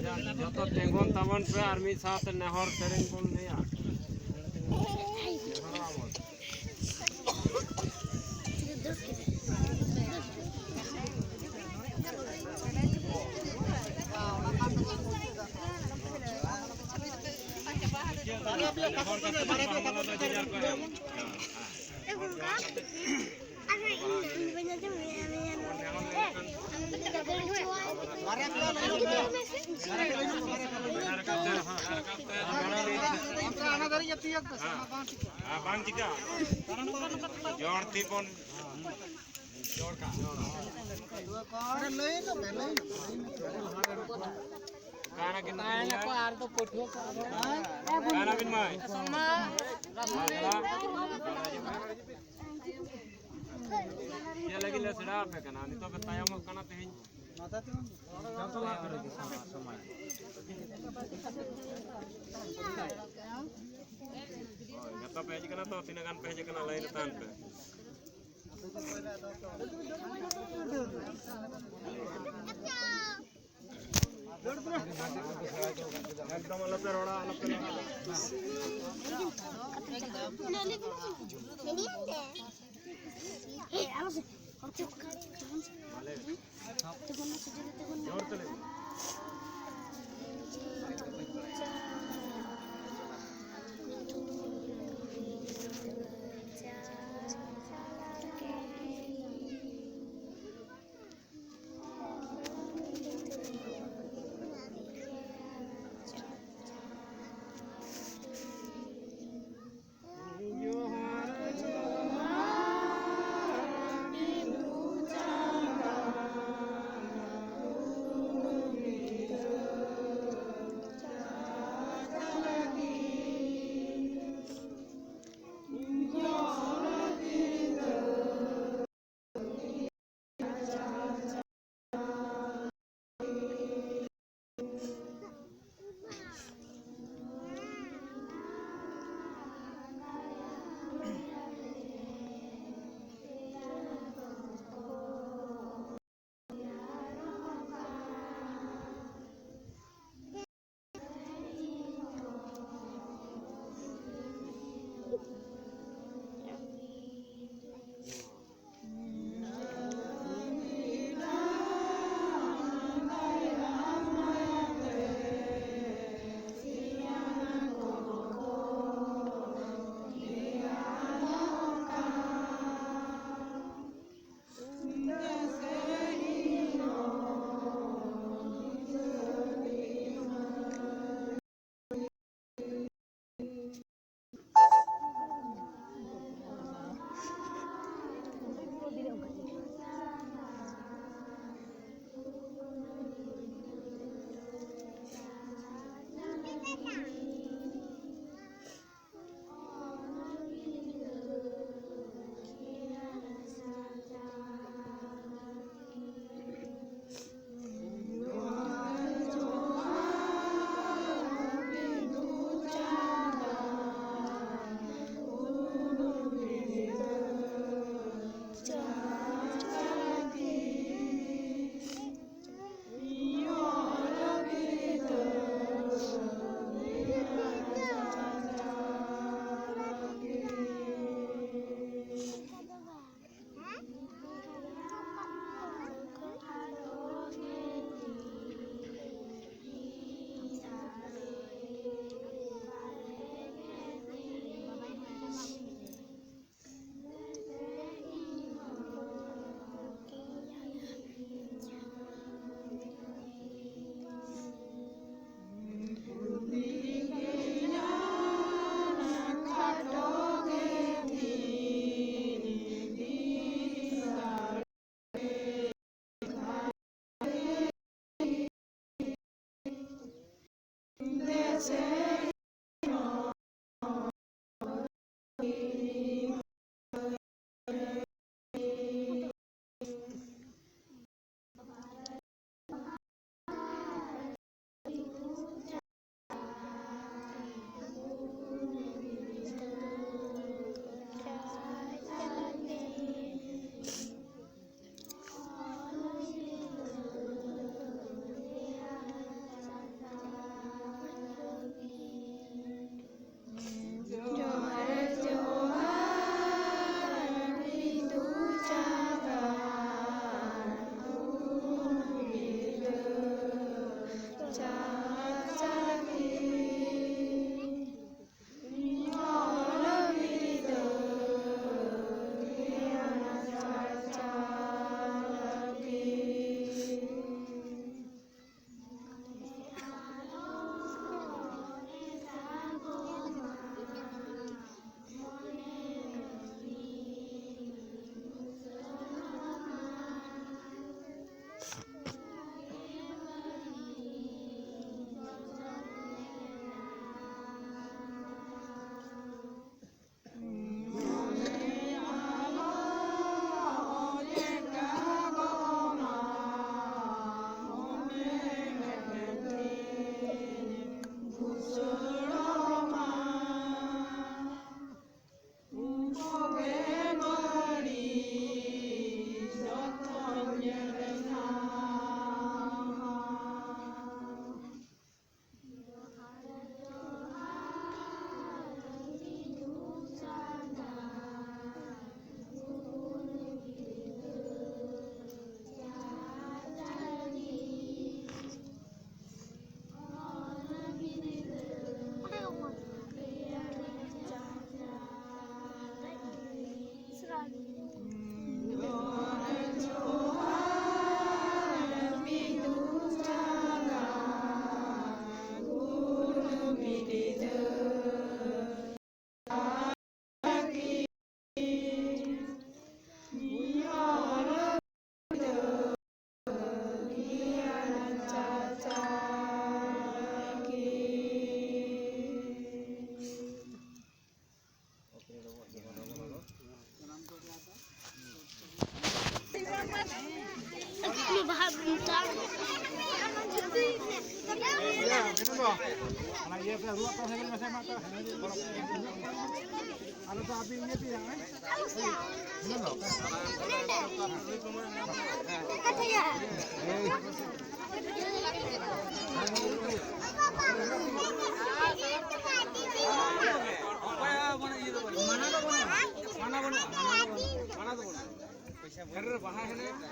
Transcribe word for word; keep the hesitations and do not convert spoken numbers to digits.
ᱟᱪᱪᱷᱟ, ᱡᱚᱛᱚ ᱛᱤᱸᱜᱩᱱ ᱛᱟᱵᱚᱱ ᱯᱮ ᱟᱨ ᱢᱤᱫ ᱥᱟᱶᱛᱮ ᱱᱮᱦᱚᱨ ᱥᱮᱨᱮᱧ ᱵᱚᱱ ᱞᱟᱹᱭᱟ᱾ ᱱᱮᱦᱚᱨᱚᱜ ᱟᱵᱚᱱ᱾ ᱵᱟᱝ ᱪᱤᱠᱟ᱾ ᱡᱚᱲ ᱛᱤ ᱵᱚᱱ ᱡᱚᱲ ᱠᱟᱜᱼᱟ᱾ ᱚᱠᱟᱭᱮᱱᱟ ᱠᱤᱱ ᱛᱟᱦᱮᱸᱭᱟ? ᱚᱠᱟᱭᱮᱱᱟ ᱠᱚ ᱟᱨ ᱫᱚ ᱯᱟᱹᱴᱷᱩᱣᱟᱹ ᱠᱚ ᱟᱫᱚ? ᱚᱠᱟᱭᱮᱱᱟ ᱵᱤᱱ ᱢᱟᱹᱭ? ᱪᱮᱫ ᱞᱟᱹᱜᱤᱫ ᱞᱮ ᱥᱮᱬᱟ ᱟᱯᱮ ᱠᱟᱱᱟ? ᱱᱤᱛᱚᱜ ᱯᱮ ᱛᱟᱭᱚᱢᱚᱜ ᱠᱟᱱᱟ ᱛᱮᱦᱮᱧ᱾ ᱦᱳᱭ, ᱡᱚᱛᱚ ᱯᱮ ᱦᱮᱡ ᱟᱠᱟᱱᱟ ᱛᱚ, ᱛᱤᱱᱟᱹᱜ ᱜᱟᱱ ᱯᱮ ᱦᱮᱡ ᱟᱠᱟᱱᱟ ᱞᱟᱭᱤᱱ ᱨᱮ ᱛᱟᱦᱮᱱ ᱯᱮ᱾ ᱮᱠᱫᱚᱢ ᱟᱞᱚᱯᱮ ᱨᱚᱲᱟ, ᱟᱞᱚᱯᱮ ᱨᱚᱲᱟ᱾ ᱢᱟ ᱞᱟᱹᱭ ᱢᱮ᱾ ᱡᱳᱨ ᱛᱮ ᱞᱟᱹᱭ ᱢᱮ᱾ ᱚᱱᱟ ᱤᱭᱟᱹ ᱯᱮ, ᱨᱩᱣᱟᱹᱜ ᱠᱟᱱ ᱥᱟᱸᱜᱮ ᱢᱮᱥᱮ ᱢᱟ ᱛᱚ᱾ ᱟᱞᱮ ᱫᱚ ᱟᱹᱵᱤᱱ ᱤᱭᱟᱹ ᱯᱮᱭᱟ, ᱦᱮᱸ? ᱚᱠᱚᱭᱟᱜ ᱢᱟᱱᱮ ᱤᱭᱟᱹ ᱫᱚ ᱵᱟᱹᱱᱩᱜᱼᱟ᱾ ᱢᱟᱱᱟ ᱫᱚ ᱵᱟᱹᱱᱩᱜᱼᱟ᱾ ᱢᱟᱱᱟ ᱫᱚ ᱵᱟᱹᱱᱩᱜᱼᱟ᱾ ᱢᱟᱱᱟ ᱫᱚ ᱵᱟᱹᱱᱩᱜᱼᱟ᱾ ᱯᱷᱮᱰ ᱨᱮ ᱵᱟᱦᱟ ᱦᱮᱱᱟᱜᱼᱟ᱾